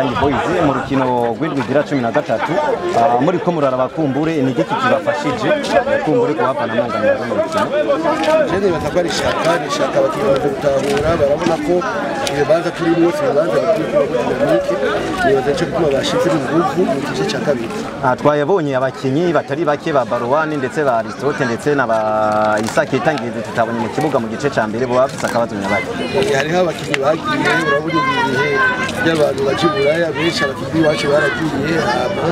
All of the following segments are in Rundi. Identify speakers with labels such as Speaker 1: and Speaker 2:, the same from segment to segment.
Speaker 1: Young Boys mu rukino rw'indwi igira 13, muri ko muraraba kumbure ni igiki kibafashije kumbure kuhavana amanganya mu rukino?
Speaker 2: Je nibaza ko ari ishaka, ni ishaka abakinnyi bamaze gutahura, barabona ko ibibanza turimo si ibibanza bikwiye kuba Dynamique. Nibaza nico gituma bashize inguvu mu gice ca kabiri.
Speaker 1: Twayabonye abakinyi batari bake ba Baruwani ndetse ba Aristote ndetse na ba Isaac Itangize tutabonye mu kibuga mu gice ca mbere, bo bafise akabazo nyabaki.
Speaker 2: Hariho abakinyi bagiye, urabona ibi bihe by'abantu baje i Buraya benshi, abakinyi b'iwacu baragiye, hama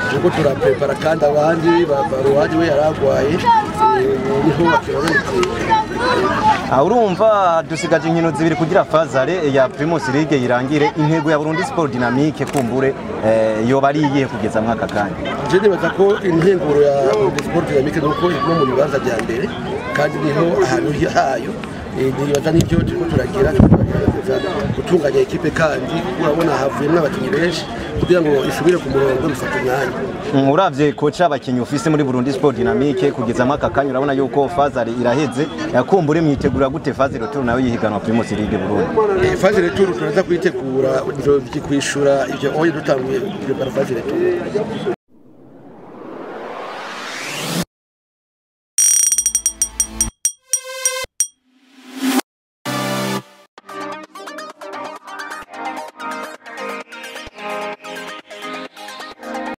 Speaker 2: turiko turaprepara kandi abandi ba Baruwani we yaragwaye, niho bakibonetse.
Speaker 1: Urumva dusigaje inkino zibiri kugira phase aller ya Primus League irangire. Intego ya Burundi Sport Dynamique kumbure yoba ari iyihe kugeza mwaka kanya?
Speaker 2: Je nibaza ko intenguro ya Burundi Sport Dynamique nuko iguma mu bibanza vya mbere, kandi niho ahantu hayo. Nibaza n'ivyo turiko turagira, turiko turagerageza gutunganya ekipe, kandi urabona havuyemwo abakinyi benshi, kugira ngo isubire ku murongo bifata umwanya.
Speaker 1: Uravye koca, abakinyi ufise muri Burundi Sport Dynamique kugeza mwaka kanya, urabona yuko phase aller iraheze, yakumbure mwitegura gute phase retour nayo yihiganwa Primus League Burundi?
Speaker 2: Phase retour turaza kuyitegura, nzokwishura ivyo oye dutanguye prepara phase retour.